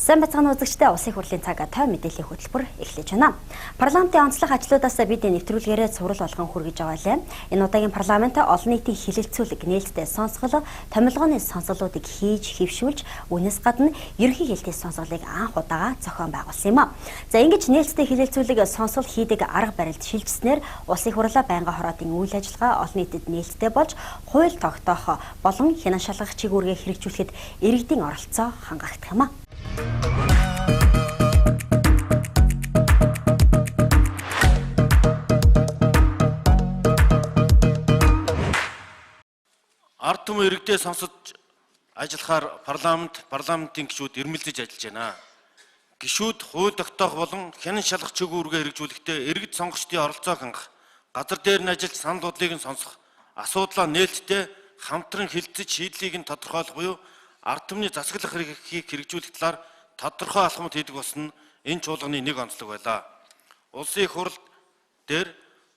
Сайн бацгаана үзэгчдээ, Улсын хурлын цаг той мэдээллийн хөтөлбөр эхлэж байна. Парламентын онцлог ажлуудаас бид нэвтрүүлгээрээ цуврал болгон хүргэж байгаа лээ. Энэ удаагийн парламент олон нийтийн хэлэлцүүлэг, нээлттэй сонсгол, томилгооны сонсголуудыг хийж хэвшүүлж, үүнээс гадна ерөнхий хэлтийн сонсголыг анх удаага зохион байгуулсан юм а. За, ингэж нээлттэй хэлэлцүүлэг, сонсгол хийдэг арга барилд шилжснээр Улсын хурлаа байнгын хороодын үйл ажиллагаа олон нийтэд нээлттэй болж хууль тогтоох болон хянан шалгах чиг үүргээ хэрэгжүүлэхэд иргэдийн оролцоо хангагдах юм а. Ард түмэн иргэдээ сонсож ажиллахаар парламент, парламентын гишүүд эрмэлзэж ажиллаж байна. Гишүүд хууль тогтоох болон хянан шалгах чиг үүргээ хэрэгжүүлэхдээ иргэд сонгогчдын оролцоо хангах, газар дээр нь ажиллаж санал бодлыг нь сонсох, асуудлаа нээлттэй хамтран хэлэлцэж шийдлийг нь тодорхойлох буюу ард түмний засаглах эрхийг хэрэгжүүлэх талаар тодорхой алхмууд хийдэг болсон нь энэ чуулганы нэг онцлог байлаа. Улсын их хурл дээр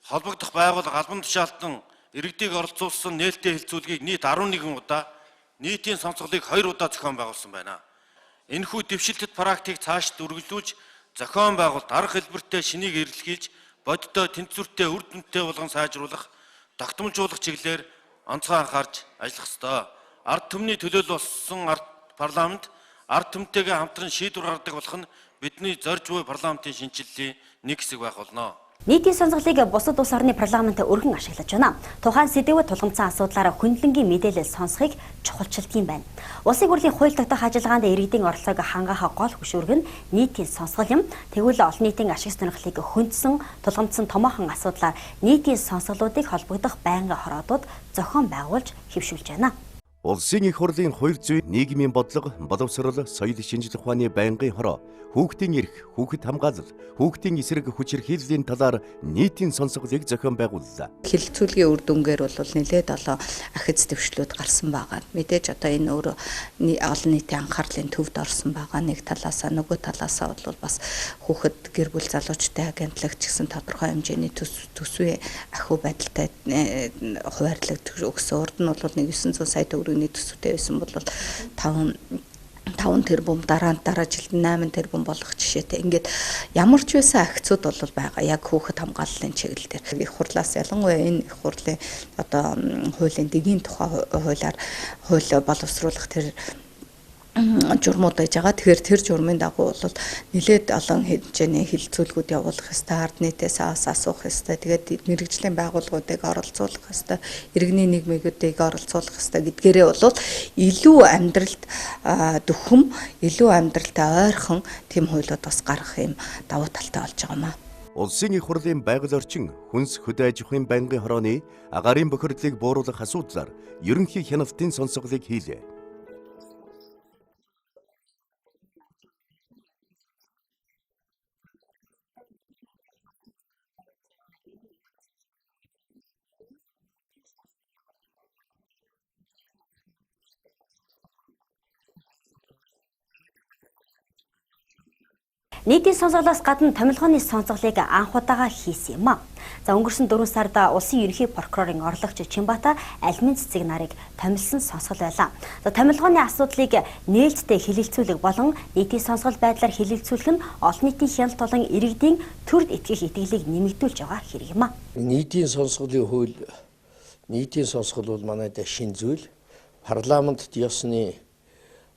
холбогдох байгууллага албан тушаалтан иргэдийг оролцуулсан нээлттэй хэлэлцүүлгийг нийт 11 удаа, нийтийн сонсголыг 2 удаа зохион байгуулсан байна. Энэхүү дэвшилтэт практикийг цаашид үргэлжлүүлж зохион байгуулалт арга хэлбэртэй шинийг эрэлхийлж бодиттой, тэнцвэртэй, үр дүнтэй болгон сайжруулах, тогтмолжуулах чиглэлээр онцгой анхаарч ажиллах ёстой. Ард түмний төлөөлөл болсон ард парламент ард түмтэйгээ хамтран шийдвэр гаргадаг болох нь бидний зорж буй парламентын шинэчлэлийн нэг хэсэг байх болно. Нийтийн сонсголыг бусад улс орны парламент өргөн ашиглаж байна. Тухайн сэдэвд тулгамдсан асуудлаар хөндлөнгийн мэдээлэл сонсохыг чухалчилдаг юм байна. Улсын хурлын хууль тогтоох ажиллагаанд иргэдийн оролцоог хангаах гол хөшүүрэг нь нийтийн сонсгол юм. Тэгвэл олон нийтийн ашиг сонирхлыг хөндсөн, тулгамдсан томоохон асуудлаар нийтийн сонсголуудыг холбогдох байнгын хороодууд зохион байгуулж хэвшүүлж байна. Улсын их хурлын хувь зүйн, нийгмийн бодлого, боловсрол, соёл шинжлэх ухааны байнгын хороо, хүүхдийн эрх, хүүхэд хамгаалал, хүүхдийн эсрэг хүчирхийллийн талаар нийтийн сонсголыг зохион байгууллаа. Хэлэлцүүлгийн үр дүнгээр бол нэлээд олон ахиц дэвшлүүд гарсан байгаа. Мэдээж одоо энэ өөрөө олон нийтийн анхаарлын төвд орсон байгаа. Нэг талаасаа, нөгөө талаасаа бол бас хүүхэд, гэр бүл, залуучтай агентлагч гэсэн тодорхой хэмжээний төсвийн ахиу байдалтай хуваарлаг өгсөн. Урд нь бол нэг 900 сая төгрөгийн төсөвтэй байсан бол 5 тэрбум, дараа дараа жилд 8 тэрбум болох жишээтэй. Ингээд ямар ч байсан ахицууд бол байгаа. Яг хүүхэд хамгааллын чиглэл дээр. Их хурлаас ялангуяа энэ их хурлын одоо хуулийн дэгийн тухай хуулиар хууль боловсруулах тэр журмууд байж байгаа. Тэгэхээр тэр журмын дагуу бол нэлээд олон хэмжээний хэлэлцүүлгүүд явуулах ёстой, ард нийтээс асуух ёстой. Тэгээд мэргэжлийн байгууллагуудыг оролцуулах ёстой, иргэний нийгмүүдийг оролцуулах ёстой гэдгээрээ бол илүү амьдралд дөхөм, илүү амьдралтай ойрхон тийм хуулиуд бас гарах юм давуу талтай болж байгаа юм аа. Улсын их хурлын байгаль орчин, хүнс хөдөө аж ахуйн байнгын хорооны агаарын бохирдлыг бууруулах асуудлаар ерөнхий хяналтын сонсголыг хийлээ. Нийтийн сонсголоос гадна томилгооны сонсголыг анх удаага хийсэн юм а. За, өнгөрсөн 4 сард улсын ерөнхий прокурорын орлогч Чинбата Алмин цэцэг нарыг томилсон сонсгол байлаа. За, томилгооны асуудлыг нээлттэй хэлэлцүүлэг болон нийтийн сонсгол байдлаар хэлэлцүүлэх нь олон нийтийн хяналт болон иргэдийн төрд итгэх итгэлийг нэмэгдүүлж байгаа хэрэг юм а. Нийтийн сонсголын хууль, нийтийн сонсгол бол манайд шинэ зүйл. Парламентт ёсны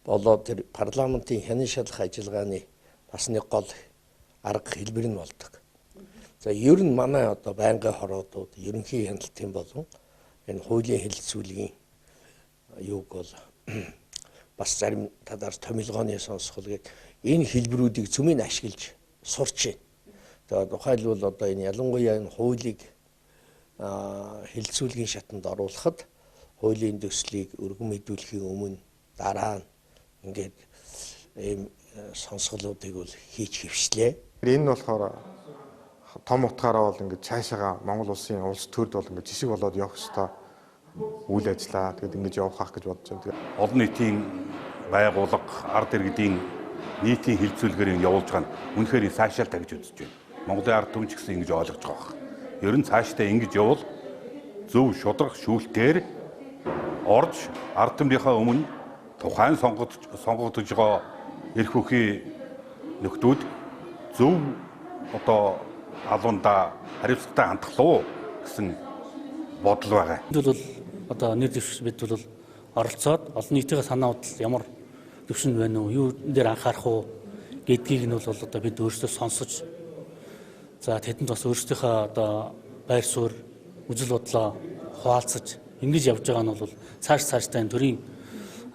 болоод тэр парламентын хянан шалах ажиллагааны бас нэг гол арга хэлбэр нь болдог. За, ер нь манай одоо байнгын хороодууд ерөнхий хяналтын болон энэ хуулийн хэлэлцүүлгийн юуг бол бас зарим талаар томилгооны сонсгол гэдэг энэ хэлбэрүүдийг цөмийн ашиглаж сурч байна. Тэгээ тухайлбал одоо энэ ялангуяа энэ хуулийг хэлэлцүүлгийн шатанд оруулахад хуулийн төслийг өргөн мэдүүлэхийн өмнө, дараа нь ингээд ийм сонсголуудыг бол хийж хэвшлээ. Энэ нь болохоор том утгаараа бол ингээд цаашаага Монгол улсын улс төрд бол ингээд жишг болоод явах ёстой үйл ажиллаа. Тэгээд ингэж явах гэж бодож байна. Тэгээд олон нийтийн байгууллага, ард иргэдийн нийтийн хэлэлцүүлгээр явуулж байгаа нь үнэхээр цаашаалтай гэж үзэж байна. Монголын ард түмэн ч гэсэн ингэж ойлгож байгаа байх. Ер нь цаашдаа ингэж явбал зөв шударга шүүлтээр орж ард түмнийхээ өмнө тухайн сонгогдож байгаа Эрх бүхий нөхдүүд зөв одоо алундаа хариуцлагатай хандах луу гэсэн бодол байгаа. Энд бол одоо нэр дэвшигч бид бол оролцоод олон нийтийн санаа бодол ямар төвшөнд байна уу, юу дээр анхаарах уу гэдгийг нь бол одоо бид өөрсдөө сонсож, за тэдэнд бас өөрсдийнхөө одоо байр суурь, үзэл бодлоо хуваалцаж ингэж явж байгаа нь бол цаашдаа энэ төрийн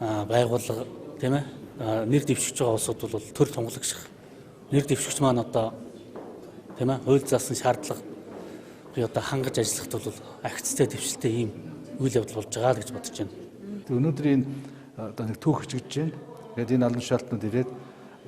байгууллага, тийм ээ, нэр дэвшигч байгаа улсууд бол төр тунгалагч нэр дэвшигч маань одоо, тийм ээ, хууль заасан шаардлага би одоо хангаж ажиллахад бол агцтай дэвшилтэй ийм үйл явдал болж байгаа л гэж бодож байна. Өнөөдрийн одоо нэг түүх хичгэж байна. Тэгээд энэ албан тушаалтнууд ирээд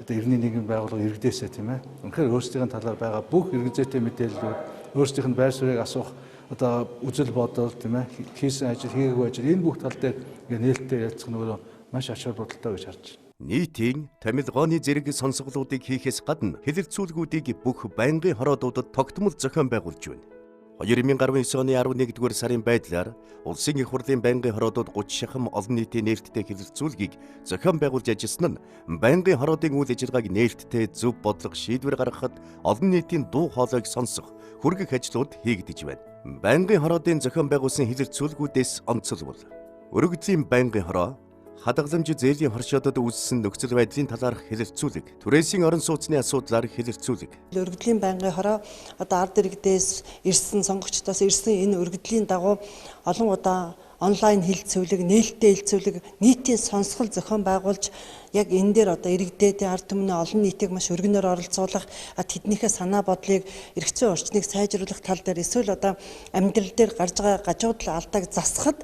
одоо иргэний нийгмийн байгууллага иргэдээсээ, тийм ээ, үнэхээр өөрсдийн талаар байгаа бүх иргэн зүйтэй мэдээллүүд, өөрсдийнх нь байр суурийг асуух, одоо үзэл бодол, тийм ээ, хийсэн ажил, хийгээгүй ажил, энэ бүх тал дээр ингээ нээлттэй ярилцах нь өөрөө маш ач холбогдолтой гэж харж байна. Нийтийн томилгооны зэрэг сонсголуудыг хийхээс гадна хэлэлцүүлгүүдийг бүх байнгын хороодуудад тогтмол зохион байгуулж байна. 2019 оны 11-р сарын байдлаар Улсын их хурлын байнгын хороодууд 30 шахам олон нийтийн нээлттэй хэлэлцүүлгийг зохион байгуулж ажилласан нь байнгын хороодын үйл ажиллагааг нээлттэй зөв бодлого шийдвэр гаргахад олон нийтийн дуу хоолойг сонсох, хүргэх ажлууд хийгдэж байна. Байнгын хороодын зохион байгуулсан хэлэлцүүлгүүдээс онцлбол өргөдлийн байнгын хороо, хадгаламж зээлийн хоршоодод үүссэн нөхцөл байдлын талаарх хэлэлцүүлэг, түрээсийн орон сууцны асуудлаар хэлэлцүүлэг. Өргөдлийн байнгын хороо одоо ард иргэдээс ирсэн, сонгогчдоос ирсэн энэ өргөдлийн дагуу олон удаа онлайн хэлэлцүүлэг, нээлттэй хэлэлцүүлэг, нийтийн сонсгол зохион байгуулж яг энэ дээр одоо иргэдээ, ард түмний олон нийтийг маш өргөнөөр оролцуулах, тэднийхээ санаа бодлыг, эрх зүйн орчныг сайжруулах тал дээр эсвэл одоо амьдрал дээр гарч байгаа гажуудал алдааг засахад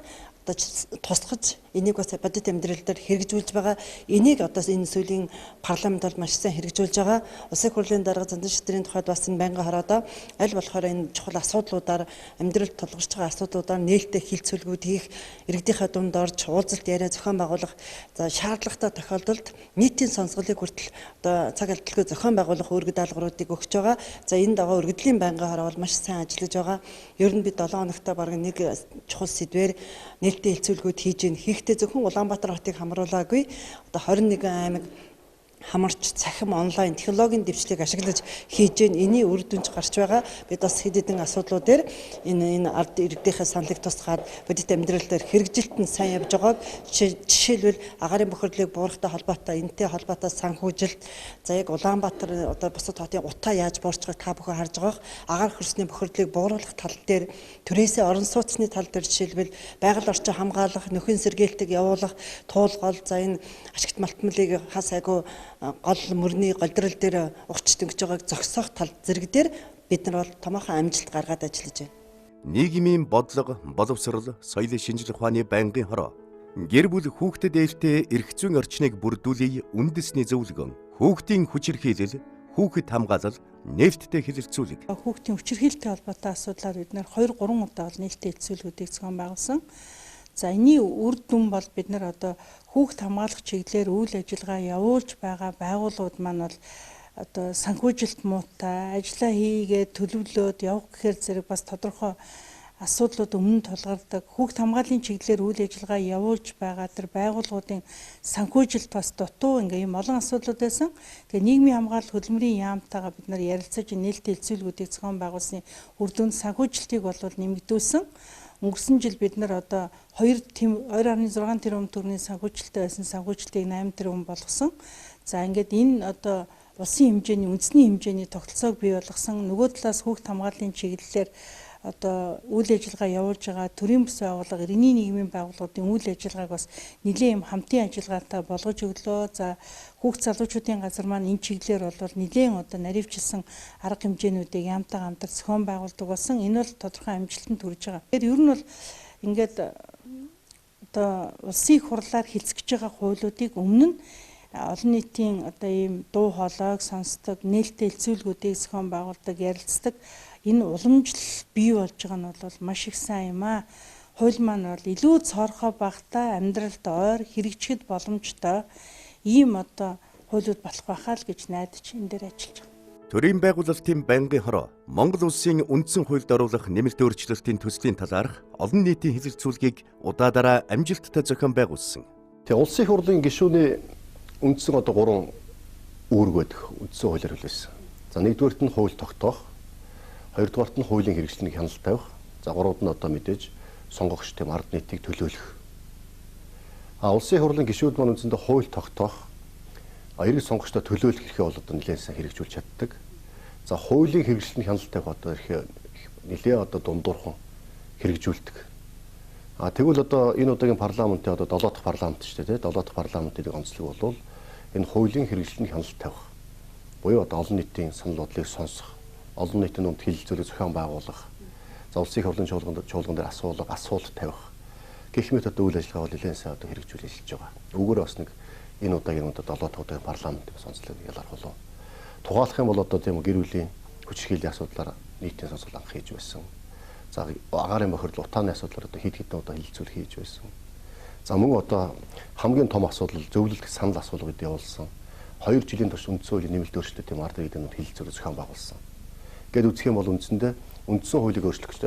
одоо тусгаж энийг бас бодит амьдрал дээр хэрэгжүүлж байгаа. Энийг одоо энэ сүүлийн парламент бол маш сайн хэрэгжүүлж байгаа. Улсын хурлын дарга Зандан шитрийн тухайд бас энэ байнгын хороодоо аль болохоор энэ чухал асуудлуудаар, амьдралд тулгарч байгаа асуудлуудаар нээлттэй хилцүүлгүүд хийх, иргэдийнхээ дунд орж уулзалт яриа зохион байгуулах, за шаардлагатай тохиолдолд нийтийн сонсголыг хүртэл одоо цаг алдалгүй зохион байгуулах үүрэг даалгавруудыг өгч байгаа. За энэ дагуу өргөдлийн байнгын хороо бол маш сайн ажиллаж байгаа. Ер нь бид 7 хоногт бараг нэг чухал сэдвээр нээлттэй хэлцүүлгүүд хийж гин. Хийхдээ зөвхөн Улаанбаатар хотыг хамруулаагүй, одоо 21 аймаг хамарч цахим онлайн технологийн дэвшлийг ашиглаж хийж гин. Эний үр дүнж гарч байгаа. Бид бас хэд хэдэн асуудлууд дээр энэ ард иргэдийнхээ саналыг тусгаад бодит амьдрал дээр хэрэгжилт нь сайн явж байгааг, жишээлбэл агаарын бохирдлыг буурахтай холбоотой, энэтэй холбоотой санхүүжилт, за яг Улаанбаатар одоо бусад хотын утаа яаж буурч байгааг та бүхэн харж байгаах, агаар хөрсний бохирдлыг бууруулах тал дээр, түрээсээ орон сууцны тал дээр, жишээлбэл байгаль орчин хамгаалах, нөхөн сэргийлтийг явуулах, туулгал, за энэ ашигт малтмалыг хас айгу гол мөрний голдрол дээр угч дөнгөж байгааг зогсоох тал зэрэг дээр бид нар бол томоохон амжилт гаргаад ажиллаж байна. Нийгмийн бодлого, боловсрол, соёлын шинжлэх ухааны байнгын хороо, гэр бүл хүүхдэд ээлтэй эрх зүйн орчныг бүрдүүлэе үндэсний зөвлөгөөн, хүүхдийн хүчирхийлэл, хүүхэд хамгаалал, нээлттэй хэлэлцүүлэг. Хүүхдийн хүчирхийлэлтэй холбоотой асуудлаар бид нар 2 3 удаа бол нээлттэй хэлэлцүүлгүүдийг зохион байгуулсан. За энэний үр дүн бол бид нар одоо хүүхд хамгаалах чиглэлээр үйл ажиллагаа явуулж байгаа байгууллагууд маань бол одоо санхүүжилт муутай, ажиллаа хийгээд төлөвлөөд явах гэхээр зэрэг бас тодорхой асуудлууд өмнө тулгардаг. Хүүхд хамгааллын чиглэлээр үйл ажиллагаа явуулж байгаа тэр байгууллагуудын санхүүжилт бас дутуу, ингээ юм олон асуудлууд байсан. Тэгээ нийгмийн хамгаалал хөдөлмөрийн яамтайгаа бид нар ярилцаж нээлттэй хэлцүүлгүүдийг зохион байгуулсны үр дүнд санхүүжилтийг бол нэмэгдүүлсэн. Өнгөрсөн жил бид нар одоо 2.6 тэрбум төгрөгийн санхүүжилттэй байсан санхүүжилтийг 8 тэрбум болгосон. За ингээд энэ одоо улсын хэмжээний үндэсний хэмжээний тогтолцоог бий болгосон. Нөгөө талаас хүүхд хамгааллын чиглэлээр одоо үйл ажиллагаа явуулж байгаа төрийн бус байгууллага, иргэний нийгмийн байгууллагуудын үйл ажиллагааг бас нэлээд юм хамтын ажиллагаатай болгож өглөө. За хүүхд залуучуудын газар маань энэ чиглэлээр бол нэлээд одоо наривчилсан арга хэмжээнүүдийг яамтайгаа хамтар зохион байгуулдаг болсон. Энэ бол тодорхой амжилтанд хүрж байгаа. Тэгэхээр ер нь бол ингээд одоо улсын их хурлаар хэлцэж байгаа хуулиудыг өмнө нь олон нийтийн одоо ийм дуу хоолойг сонсдог, нээлттэй хэлцүүлгүүдийг зохион байгуулдаг, ярилцдаг энэ уламжлал бий болж байгаа нь бол маш их сайн юм аа. Хууль маань бол илүү цоорхой багтаа, амьдралд ойр, хэрэгжихэд боломжтой ийм одоо хуулиуд болох байхаа л гэж найдаж энэ дээр ажиллаж байгаа. Төрийн байгуулалтын байнгын хороо Монгол улсын үндсэн хуульд оруулах нэмэлт өөрчлөлтийн төслийн талаарх олон нийтийн хэлэлцүүлгийг удаадараа амжилттай зохион байгуулсан. Тэгээ улсын их хурлын гишүүний үндсэн одоо 3 үүрэг байдаг үндсэн хуулиар хүлээсэн. За нэгдүгээрт нь хууль тогтоох, хоёрдугаарт нь хуулийн хэрэгжлийг хяналт тавих, за гуравд нь одоо мэдээж сонгогч тийм ард нийтийг төлөөлөх. А улсын хурлын гишүүд маань үндсэндээ хууль тогтоох, эрэг сонгогчдод төлөөлөх эрхээ бол одоо нэлээд сайн хэрэгжүүлж чаддаг. За хуулийн хэрэгжлийг хяналт тавих одоо эрхээ нэлээд одоо дундуурхан хэрэгжүүлдэг. А тэгвэл одоо энэ удаагийн парламентын одоо 7 дахь парламент шүү дээ, 7 дахь парламентын онцлог бол энэ хуулийн хэрэгжлийг хяналт тавих. Буюу одоо олон нийтийн санал бодлыг сонсох, олон нийтийн дунд хэлэлцүүлэг зохион байгуулах, за улсын хурлын чуулган дээр асуулга, асуулт тавих гэх мэт одоо үйл ажиллагаа бол нэлээд сайн одоо хэрэгжүүл ажиллаж байгаа. Үүгээр бас нэг энэ удаагийн одоо 7 дахь удаагийн парламент бас онцлог ялгархуулав. Тухайлах юм бол одоо тийм гэр бүлийн хүчирхийллийн асуудлаар нийтийн сонсгол анх хийж байсан. За агаарын бохирдол утааны асуудлаар одоо хэд хэдэн удаа хэлэлцүүлэг хийж байсан. За мөн одоо хамгийн том асуудал зөвлөлт санал асуулгыг явуулсан. 2 жилийн турш үндсэн хуулийн нэмэлт өөрчлөлт тийм ард иргэдийн дунд хэлэлцүүлэг зохион байгуулсан. Ингээд үзэх юм бол үндсэндээ үндсэн хуулийг өөрчлөх гэж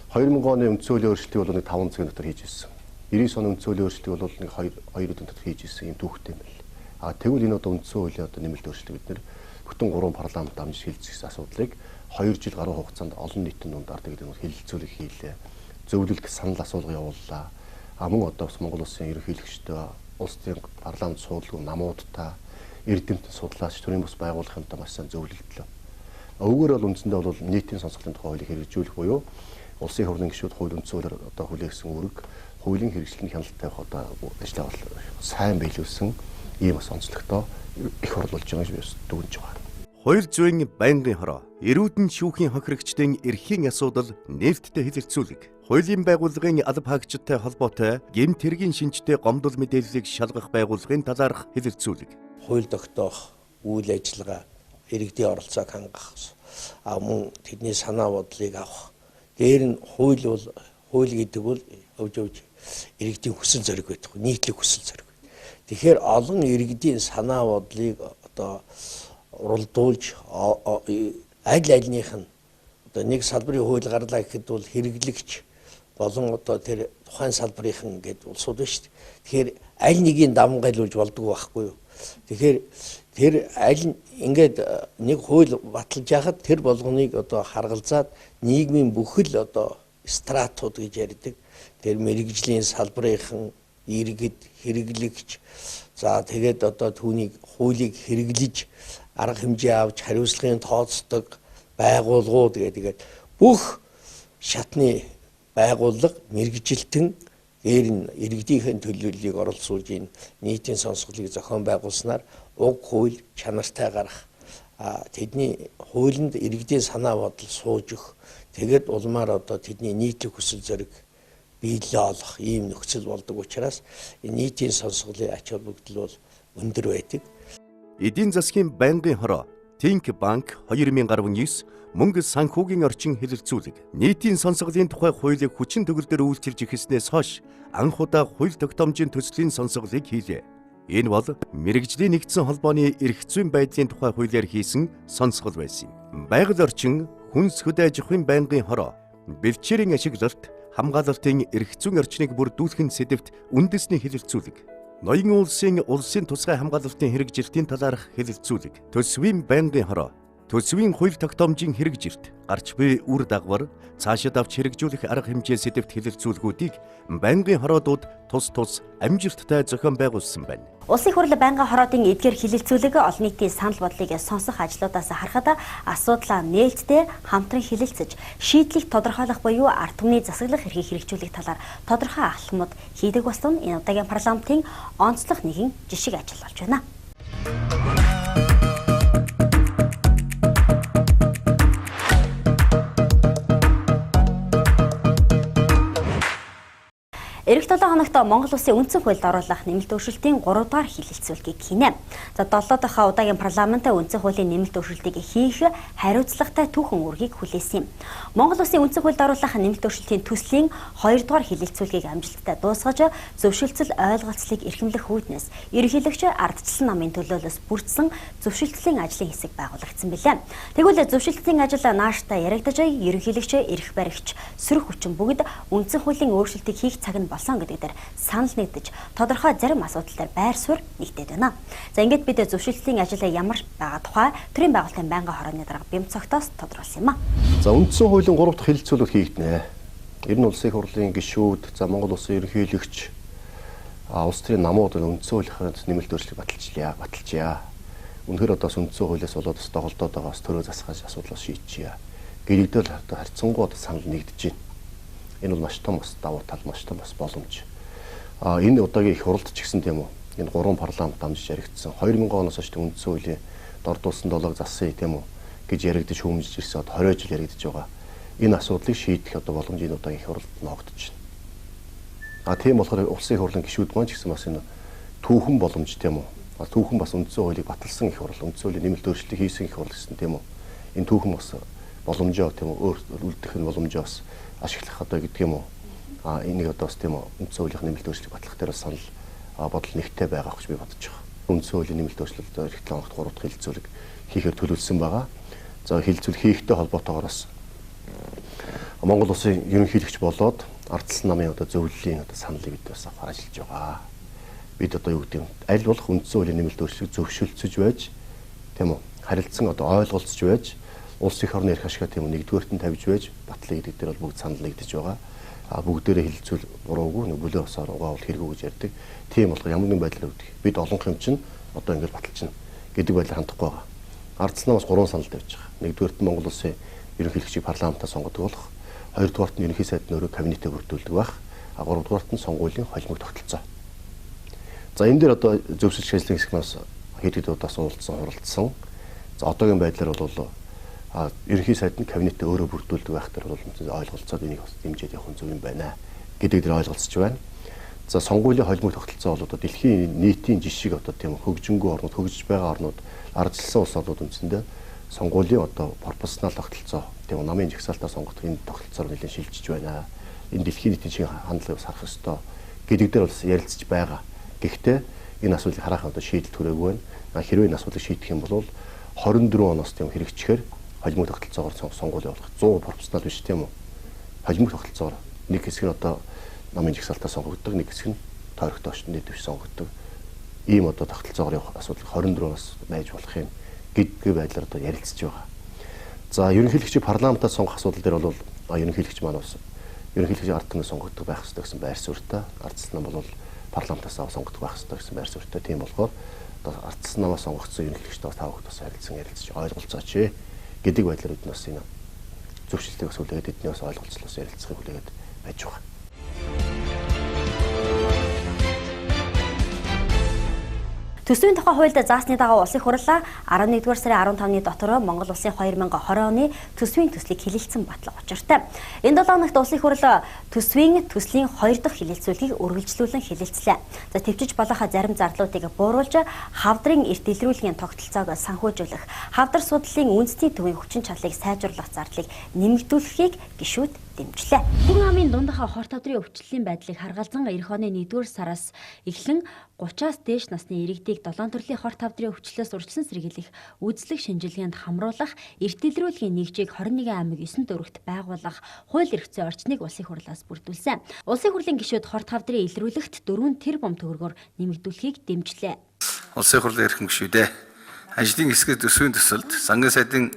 2000 оны үндсэн хуулийн өөрчлөлтийг бол нэг 5 цагийн дотор хийж ирсэн. 99 оны үндсэн хуулийн өөрчлөлтийг бол нэг 2 өдрийн дотор хийж ирсэн юм түүхтэй юм байна. А тэгвэл энэ одоо үндсэн хуулийн одоо нэмэлт өөрчлөлт бид нэр бүтэн 3 парламент дамжиж хэлэлцсэн асуудлыг 2 жил гаруй хугацаанд олон нийтийн дунд ард иргэдийн дунд хэлэлцүүлэг хийлээ. Зөвлөлт санал асуулга явууллаа. А мөн одоо бас Монгол улсын ерөнхийлөгчдөө, улсын парламент суудлгүй намуудтай, эрдэмтэн судлаач, төрийн бус байгууллагынтай маш сайн зөвлөлдлөө. Үүгээр бол үндсэндээ бол нийтийн сонсголын тухай хуулийг хэрэгжүүлэх буюу улсын хурлын гишүүд хууль үндсэн хуулиар одоо хүлээгсэн үүрэг хуулийн хэрэгжлийг хяналт тавих одоо ажлаа бол сайн биелүүлсэн ийм бас онцлогтой их хурл болж байгаа гэж би дүгнэж байгаа. Хууль зүйн байнгын хороо, эрүүдэн шүүхийн хохирогчдын эрхийн асуудал нээлттэй хэлэлцүүлэг. Хуулийн байгууллагын алба хаагчидтай холбоотой гэмт хэргийн шинжтэй гомдол мэдээллийг шалгах байгууллагын талаарх хэлэлцүүлэг. Хууль тогтоох, үйл ажиллагаа, иргэдийн оролцоог хангах, а мөн тэдний санаа бодлыг авах. Дээр нь хууль бол хууль гэдэг бол өвж иргэдийн хүсэл зориг байдаг, нийтлэг хүсэл зориг. Тэгэхээр олон иргэдийн санаа бодлыг одоо уралдуулж аль альных нь одоо нэг салбарын хууль гарлаа гэхэд бол хэрэглэгч болон одоо тэр тухайн салбарынхан гээд улсууд байна шүү дээ. Тэгэхээр аль нэгийг давамгайлуулж болдгоо байхгүй юу? Тэгэхээр тэр аль ингээд нэг хууль баталж яхад тэр болгоныг одоо харгалзаад нийгмийн бүхэл одоо стратууд гэж ярьдаг. Тэр мэрэгжлийн салбарынхан иргэд, хэрэглэгч, за тэгээд одоо түүнийг хуулийг хэрэглэж арга хэмжээ авч хариуцлагын тооцдог байгууллагууд гэдэг бүх шатны байгууллага мэргэжилтэн дээр нь иргэдийнхэн төлөөллийг оролцуулж энэ нийтийн сонсголыг зохион байгуулснаар уг хууль чанартай гарах, тэдний хуулинд иргэдийн санаа бодол сууж өгөх, тэгээд улмаар одоо тэдний нийтлэг хүсэл зориг биелэлээ олох ийм нөхцөл болдог учраас энэ нийтийн сонсголын ач холбогдол бол өндөр байдаг. Эдийн засгийн байнгын хороо, Think Bank 2019 мөнгө санхүүгийн орчин хэлэлцүүлэг. Нийтийн сонсголын тухай хуулийг хүчин төгөлдөр үйлчилж эхэлснээс хойш анх удаа хууль тогтоомжийн төслийн сонсголыг хийлээ. Энэ бол мэргэжлийн нэгдсэн холбооны эрх зүйн байдлын тухай хуулиар хийсэн сонсгол байсан юм. Байгаль орчин, хүнс хөдөө аж ахуйн байнгын хороо, бэлчээрийн ашиглалт, хамгаалалтын эрх зүйн орчныг бүрдүүлэхэн сэдэвт үндэсний хэлэлцүүлэг. Ноён улсын улсын тусгай хамгаалалтын хэрэгжилтийн талаарх хэлэлцүүлэг. Төсвийн байнгын хороо, төсвийн хууль тогтоомжийн хэрэгжилт, гарч буй үр дагавар, цаашид авч хэрэгжүүлэх арга хэмжээ сэдэвт хэлэлцүүлгүүдийг байнгын хороодууд тус тус амжилттай зохион байгуулсан байна. Улсын хурл байнгын хороодын эдгээр хэлэлцүүлэг олон нийтийн санал бодлыг сонсох ажлуудаас харахад асуудлаа нээлттэй хамтран хэлэлцэж шийдлийг тодорхойлох буюу ард түмний засаглах эрхийг хэрэгжүүлэх талаар тодорхой алхмууд хийдэг болсон энэ удаагийн парламентын онцлог нэгэн жишг ажил болж байна. Ирэх 7 хоногт Монгол Улсын үндсэн хуульд оруулах нэмэлт өөрчлөлтийн 3 дугаар хэлэлцүүлгийг хийнэ. За 7 дахь удаагийн парламентын үндсэн хуулийн нэмэлт өөрчлөлтийг хийх хариуцлагатай түүхэн үүргийг хүлээсэн юм. Монгол Улсын үндсэн хуульд оруулах нэмэлт өөрчлөлтийн төслийн 2 дугаар хэлэлцүүлгийг амжилттай дуусгаж зөвшөлдсөл ойлголцлыг эрхэмлэх үүднээс ерөнхийлөгч ардчилсан намын төлөөлөөс бүрдсэн зөвшөлдслийн ажлын хэсэг байгуулагдсан билээ. Тэгвэл зөвшөлдслийн ажил нааштай яригдаж ерөнхийлөгч, эрх баригч, сөрөг хүчин бүгд үндсэн хуулийн өөрчлөлтийг хийх цаг нь болсон тогтоон гэдэг дээр санал нэгдэж тодорхой зарим асуудал дээр байр суурь нэгдээд байна. За ингээд бид зөвшөлтлийн ажил ямар байгаа тухай төрийн байгууллагын байнгын хорооны дарга Бямцогтоос тодруулсан юм а. За үндсэн хуулийн 3 дахь хэлэлцүүлэг хийгдэнэ. Ер нь улсын хурлын гишүүд, за Монгол улсын ерөнхийлөгч, улс төрийн намууд үндсэн хуулийн нэмэлт өөрчлөлт баталчихъя. Үнэхээр одоо үндсэн хуулиас болоод бас доголдоод байгаа бас төрөө засгаж асуудлаас шийдчихье. Гэрэгдэл одоо харьцангуй одоо санал нэгдэж байна. Энэ бол маш том бас давуу тал, маш том бас боломж. Энэ удаагийн их хуралд ч гэсэн тийм үү. Энэ 3 парламент дамжиж яригдсан. 2000 оноос хойш үндсэн хуулийн дордуулсан долоог засъя тийм үү гэж яригдж хүмүүжиж ирсэн одоо 20 жил яригдж байгаа. Энэ асуудлыг шийдэх одоо боломж энэ удаагийн их хуралд ноогдож байна. Тийм болохоор улсын их хурлын гишүүд маань ч гэсэн бас энэ түүхэн боломж тийм үү. Түүхэн бас үндсэн хуулийг баталсан их хурл, үндсэн хуулийн нэмэлт өөрчлөлт хийсэн их хурл гэсэн тийм үү. Энэ түүхэн бас боломжоо тийм үү өөр үлдэх нь боломжоо бас ашиглах одоо гэдэг юм уу. Энийг одоо бас тийм үү үндсэн хуулийн нэмэлт өөрчлөлт батлах дээр бас санал бодол нэгтэй байгаа гэж би бодож байгаа. Үндсэн хуулийн нэмэлт өөрчлөлт эх 7 хоногт 3 дахь хэлэлцүүлэг хийхээр төлөвлөсөн байгаа. За хэлэлцүүлэг хийхтэй холбоотойгоор бас Монгол улсын ерөнхийлөгч болоод ардчилсан намын одоо зөвлөлийн одоо саналыг бид бас авахар ажиллаж байгаа. Бид одоо юу гэдэг нь аль болох үндсэн хуулийн нэмэлт өөрчлөлт зөвшөлдсөж байж тийм үү харилцан одоо ойлголцож байж улс их орны эрх ашгаа тийм үү нэгдүгээрт нь тавьж байж батлая гэдэг дээр бол бүгд санал нэгдэж байгаа. Бүгдээрээ хэлэлцүүл буруугүй нэг бүлээ усаар угаавал хэрэггүй гэж ярьдаг. Тийм болохоор ямар нэгэн байдлаар өгдөг. Бид олонх юм чинь одоо ингэж баталчихна гэдэг байдлаар хандахгүй байгаа. Ардчилсан намаас 3 санал тавьж байгаа. Нэгдүгээрт нь Монгол улсын ерөнхийлөгчийг парламентаа сонгодог болох. Хоёрдугаарт нь ерөнхий сайд нь өөрөө кабинетээ бүрдүүлдэг байх. Гуравдугаарт нь сонгуулийн холимог тогтолцоо. За энэ дээр одоо зөвшөлдөх ажлын хэсэг нас хэд хэд удаас уулзсан, хуралдсан. За одоогийн байдлаар бол ерөнхий сайд нь кабинетээ өөрөө бүрдүүлдэг байх дээр бол ойлголцоод энийг бас дэмжиж явах нь зөв юм байна гэдэг дээр ойлголцож байна. За сонгуулийн холимог тогтолцоо бол одоо дэлхийн нийтийн жишг одоо тийм хөгжингүй орнууд, хөгжиж байгаа орнууд, ардчилсан улс орнууд үндсэндээ сонгуулийн одоо пропорционал тогтолцоо тийм намын жагсаалтаар сонгогдох энэ тогтолцоор нэлээд шилжиж байна. Энэ дэлхийн нийтийн шинэ хандлагыг бас харах ёстой гэдэг дээр бас ярилцж байгаа. Гэхдээ энэ асуудлыг хараахан одоо шийдэл төрөөгүй байна. Хэрвээ энэ асуудлыг шийдэх юм бол 24 оноос тийм хэрэгжихээр холимог тогтолцоогоор сонгуул явуулах 100 пропорционал биш тийм үү? Холимог тогтолцоогоор нэг хэсэг нь одоо намын жагсаалтаар сонгогддог, нэг хэсэг нь тойрогтой орчны дэвш сонгогддог. Ийм одоо тогтолцоогоор явах асуудал 24 оноос байж болох юм гэдгээ байдлаар одоо ярилцж байгаа. За ерөнхийлөгчийг парламентаас сонгох асуудал дээр бол ерөнхийлөгч маань бас ерөнхийлөгчийг ард түмнээс сонгогддог байх ёстой гэсэн байр суурьтай. Ардчилсан нам бол парламентаас сонгогддог байх ёстой гэсэн байр суурьтай. Тийм болохоор одоо ардчилсан намаас сонгогдсон ерөнхийлөгчтэй бас та бүхэнд бас харилцан ярилцж ойлголцооч гэдэг байдлаар бид бас энэ зөвшөлтийг бас хүлээгээд эдний бас ойлголцлоос ярилцахыг хүлээгээд байж байгаа. Төсвийн тухай хуульд заасны дагуу улсын хурал 11-р сарын 15-ны дотор Монгол улсын 2020 оны төсвийн төслийг хилэлцэн батлах учиртай. Энэ 7 хоногт улсын хурал төсвийн төслийн 2 дахь хилэлцүүлгийг үргэлжлүүлэн хилэлцлээ. За төвчж болох зарим зардлуудыг бууруулж хавдрын эрт илрүүлгийн тогтолцоог санхүүжүүлэх, хавдар судлалын үндэсний төвийн хүчин чадлыг сайжруулах зардлыг нэмэгдүүлэхийг гишүүд дэмжлээ. Хүн амын дундах хорт хавдрын өвчлөлийн байдлыг харгалзан эх оны 1-р сараас эхлэн 30-аас дээш насны иргэдийг 7 төрлийн хорт хавдрын өвчлөлөөс урьдчилан сэргийлэх үзлэг шинжилгээнд хамруулах эрт илрүүлгийн нэгжийг 21 аймаг 9 дүүрэгт байгуулах хууль эрх зүйн орчныг улсын хурлаас бүрдүүлсэн. Улсын хурлын гишүүд хорт хавдрын илрүүлэгт 4 тэрбум төгрөгөөр нэмэгдүүлэхийг дэмжлээ. Улсын хурлын эрхэм гишүүдээ ажлын хэсгээ төсвийн төсөлд сангийн сайдын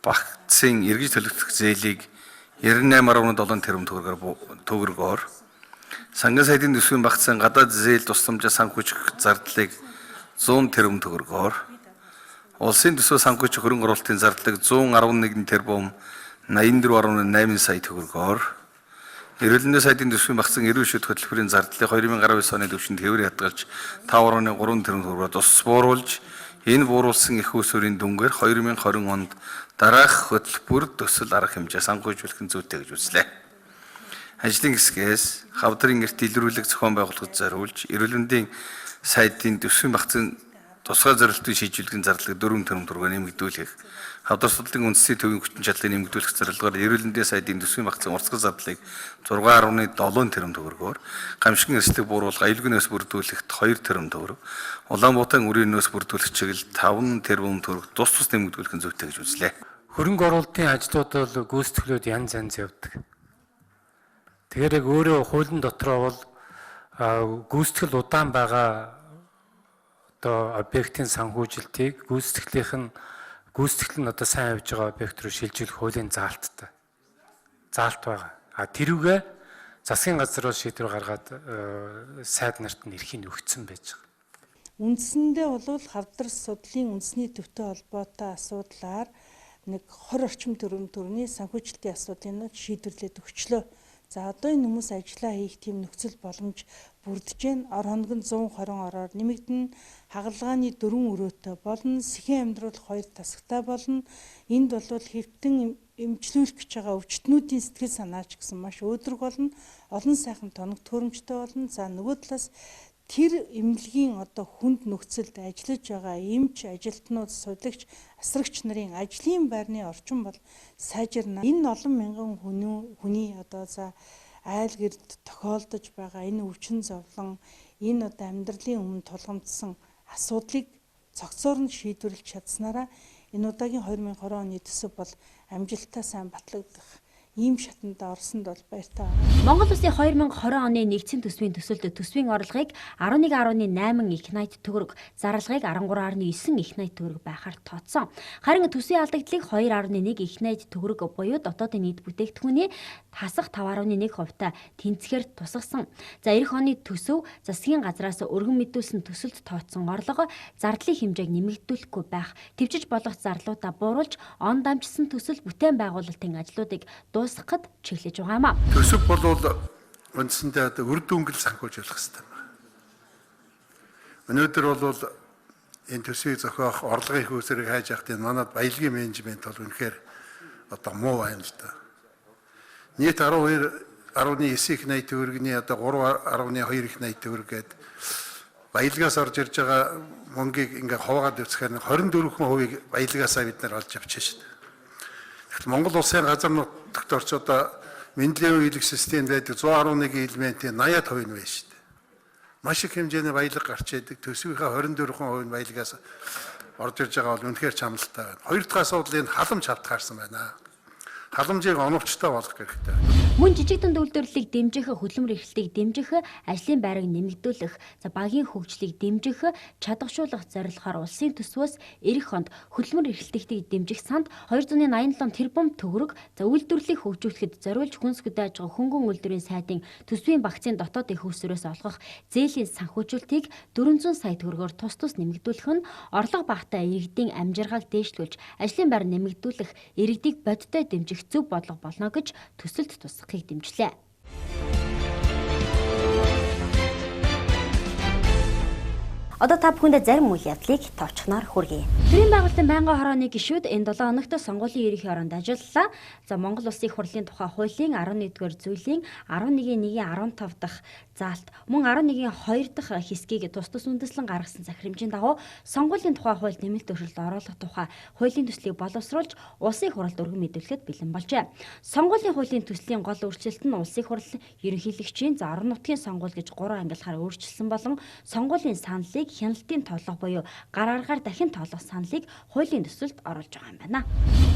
багцын эргэж төлөгдөх зээлийг 98.7 тэрбум төгрөгөөр сангийн сайдын төсвийн багцын гадаад зээл тусламжаа санхүүжих зардлыг 100 тэрбум төгрөгөөр улсын төсвөө санхүүжих хөрөнгө оруулалтын зардлыг 111 тэрбум 84.8 сая төгрөгөөр эрүүл мэндийн сайдын төсвийн багцын эрүүл шүд хөтөлбөрийн зардлыг 2019 оны түвшинд хэвээр хадгалж 5.3 тэрбум төгрөгөөр тус бууруулж энэ бууруулсан их усүрийн дүнгээр 2020 онд дараах хөтөлбөр төсөл арга хэмжээ санхүүжүүлэх нь зүйтэй гэж үзлээ. Ажлын хэсгээс хавдрын эрт илрүүлэг зохион байгуулахад зориулж эрүүл мэндийн сайдын төсвийн багцын тусгай зорилтын шийдвэрлэлийн зардлыг 4 тэрбум төгрөгөөр нэмэгдүүлэх, хавдар судлалын үндэсний төвийн хүчин чадлыг нэмэгдүүлэх зорилгоор эрүүл мэндийн сайдын төсвийн багцын уртасгал зардлыг 6.7 тэрбум төгрөгөөр, гамшигын эрсдлийг бууруулах аюулгүй нөөц бүрдүүлэхэд 2 тэрбум төгрөг, Улаанбаатарын үрийн нөөц бүрдүүлэх чиглэлд 5 тэрбум төгрөг тус тус нэмэгдүүлэх нь зүйтэй гэж үзлээ. Хөрөнгө оруулалтын ажлууд бол гүйцэтгэлүүд янз янз явдаг. Тэгэхээр яг өөрөө хуулийн дотроо бол гүйцэтгэл удаан байгаа одоо объектын санхүүжилтийг гүйцэтгэлийнх нь гүйцэтгэл нь одоо сайн явж байгаа объект руу шилжүүлэх хуулийн заалттай. Заалт байгаа. А тэрүүгээ засгийн газар руу шийдвэр гаргаад сайд нарт нь эрхийг өгсөн байж байгаа. Үндсэндээ бол хавдар судлалын үндэсний төвтэй холбоотой асуудлаар нэг 20 орчим төгрөгийн санхүүжилтийн асуудлыг шийдвэрлээд өгчлөө. За одоо энэ хүмүүс ажиллаа хийх тийм нөхцөл боломж бүрдэж байна. Ор хоног нь 120 ороор нэмэгдэн, хагалгааны 4 өрөөтэй болно, сэхэн амьдруулах 2 тасагтай болно. Энд бол хэвтэн эмчлүүлэх гэж байгаа өвчтнүүдийн сэтгэл санаач гэсэн маш өөдрөг болно. Олон сайхан тоног төрөмжтэй болно. За нөгөө талаас тэр эмнэлгийн одоо хүнд нөхцөлд ажиллаж байгаа эмч, ажилтнууд, сулагч, асрагч нарын ажлын байрны орчин бол сайжирна. Энэ олон мянган хүний одоо за айл гэрд тохиолдож байгаа энэ өвчин зовлон, энэ одоо амьдралын өмнө тулгамдсан асуудлыг цогцоор нь шийдвэрлэж чадсанараа энэ удаагийн 2020 оны төсөв бол амжилттай сайн батлагдах ийм шатанд орсонд бол баяртай байна. Монгол Улсын 2020 оны нэгдсэн төсвийн төсөлд төсвийн орлогыг 11.8 их 80 төгрөг, зарлагыг 13.9 их 80 төгрөг байхаар тооцсон. Харин төсвийн алдагдлыг 2.1 их 80 төгрөг буюу дотоодын нийт бүтээгдэхүүний хасах 5.1 хувьтай тэнцэхээр тусгасан. За эх оны төсөв засгийн газраас өргөн мэдүүлсэн төсөлд тооцсон орлого зардлын хэмжээг нэмэгдүүлэхгүй байх, төвжиж болох зарлуудаа бууруулж он дамжсан төсөл бүтээн байгуулалтын ажлуудыг дуусгахад чиглэж байгаа юм а. Төсөв бол үндсэндээ одоо үр дүнгэл санхүүжүүлэх хэрэгтэй байна. Өнөөдөр бол энэ төсвийг зохиох орлогын их үүсвэрийг хайж явахад энэ манад баялагын менежмент бол үнэхээр одоо муу байна л да. Нийт 12.9 их 80 төгрөгийн одоо 3.2 их 80 төгрөг гээд баялагаас орж ирж байгаа мөнгийг ингээ хуваагаад явцгаар 24% баялагаасаа бид нар олж авчих шээ. Тэгэхээр Монгол улсын газар нутагт орч одоо Менделеевийн ийлэг системд байдаг 111 элементийн 80% нь байна шүү дээ. Маш их хэмжээний баялаг гарч идэг. Төсвийнхээ 24% нь баялагаас орж ирж байгаа бол үнэхээр чамлалтай байна. Хоёр дахь асуудал энэ халамж хавтгаарсан байна. Халамжийг оновчтой болгох хэрэгтэй. Мөн жижиг дунд үйлдвэрлэлийг дэмжих, хөдөлмөр эрхлэлтийг дэмжих, ажлын байрыг нэмэгдүүлэх, за багийн хөгжлийг дэмжих, чадваршуулах зорилгоор улсын төсвөөс эх онд хөдөлмөр эрхлэлтийг дэмжих санд 287 тэрбум төгрөг, за үйлдвэрлэлийг хөгжүүлэхэд зориулж хүнс хөдөө аж ахуйн хөнгөн үйлдвэрийн сайдын төсвийн багцын дотоод их үүсвэрээс олгох зээлийн санхүүжилтийг 400 сая төгрөгөөр тус тус нэмэгдүүлэх нь орлого багатай иргэдийн амжиргааг дээшлүүлж, ажлын байр нэмэгдүүлэх, иргэдийг бодиттой дэмжих зөв бодлого болно гэж төсөлд тусгахыг дэмжлээ. Одоо та бүхэндээ зарим үйл явдлыг товчхоноор хүргэе. Төрийн байгууллагын байнгын хорооны гишүүд энэ 7 хоногт сонгуулийн ерөнхий ороонд ажиллалаа. За Монгол Улсын их хурлын тухай хуулийн 11-р зүйлийн 11-ийн 1-ийн 15 дахь заалт мөн 11-ийн 2 дахь хэсгийг тус тус үндэслэн гаргасан захирамжийн дагуу сонгуулийн тухай хууль нэмэлт өөрчлөлт оруулах тухай хуулийн төслийг боловсруулж улсын их хурлд өргөн мэдүүлэхэд бэлэн болжээ. Сонгуулийн хуулийн төслийн гол өөрчлөлт нь улсын их хурл ерөнхийлөгчийн за орон нутгийн сонгуул гэж 3 ангиллахаар өөрчилсөн болон сонгуулийн саналыг хяналтын тоолго буюу гар аргаар дахин тоолох саналыг хуулийн төсөлд оруулж байгаа юм байна.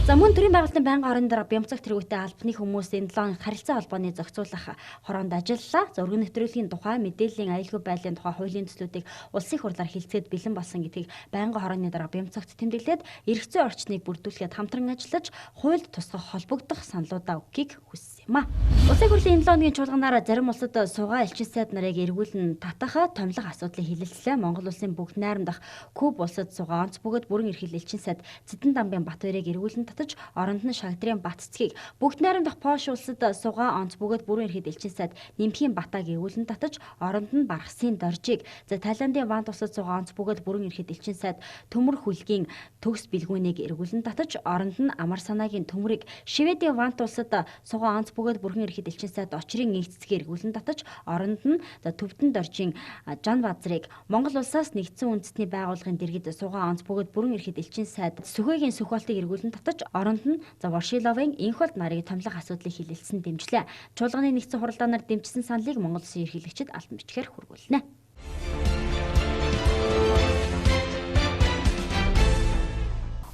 За мөн төрийн байгууллагын байнгын орон дарга Бямцаг тэргүүтээ албаны хүмүүс энэ 7 харилцаа холбооны зохицуулах хороонд ажиллалаа. За өргөн нэвтрүүлгийн тухай мэдээллийн аюулгүй байдлын тухай хуулийн төслүүдийг улсын хурлаар хилцээд бэлэн болсон гэдгийг байнгын хорооны дарга Бямцагт тэмдэглээд эрх зүйн орчныг бүрдүүлэхэд хамтран ажиллаж хуульд тусгах холбогдох саналуудаа өгөхийг хүссэн юм а. Улсын хурлын энэ 7 хоногийн чуулганаар зарим улсад суугаа элчин сайд нарыг эргүүлэн татах томилох асуудлыг хилэлцлээ. Монгол улсын бүгд найрамдах Куб улсад суугаа онц бөгөөд бүрэн эрхэл элчин сайд Цэдэн дамбын Батбарыг эргүүлэн татаж оронд нь Шагдрын Бат цэцгийг, бүгд найрамдах Пош улсад суугаа онц бөгөөд бүрэн эрхэл элчин сайд Нимхийн Батаг эргүүлэн татаж оронд нь Бархсын Доржийг, за Таиландын Вант улсад суугаа онц бөгөөд бүрэн эрхэл элчин сайд Төмөр хүлгийн төгс бэлгүүнийг эргүүлэн татаж оронд нь Амар санаагийн Төмрийг, Шведийн Вант улсад суугаа онц бөгөөд бүрэн эрхэл элчин сайд Очрын инх цэцгийг эргүүлэн татаж оронд нь за Төвдөн Доржийн Жан Базрыг, Монгол улсаас нэгдсэн үндэстний байгууллагын дэргэд суугаа онц бөгөөд бүрэн эрхэд элчин сайд Сүхэгийн Сүхболтыг эргүүлэн татаж оронд нь за Воршиловын Инхолд нарыг томилох асуудлыг хилэлцсэн дэмжлээ. Чуулганы нэгдсэн хуралдаанаар дэмжсэн саналыг Монгол Улсын ерөнхийлөгчид алтан бичгээр хүргүүлнэ.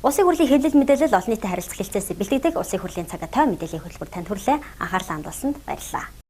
Улсын хурлын хэвлэл мэдээлэл олон нийтийн харилцах хэлцээс бэлтгэдэг Улсын хурлын цаг той мэдээллийн хөтөлбөр танд хүрлээ. Анхаарлаа хандуулсанд баярлалаа.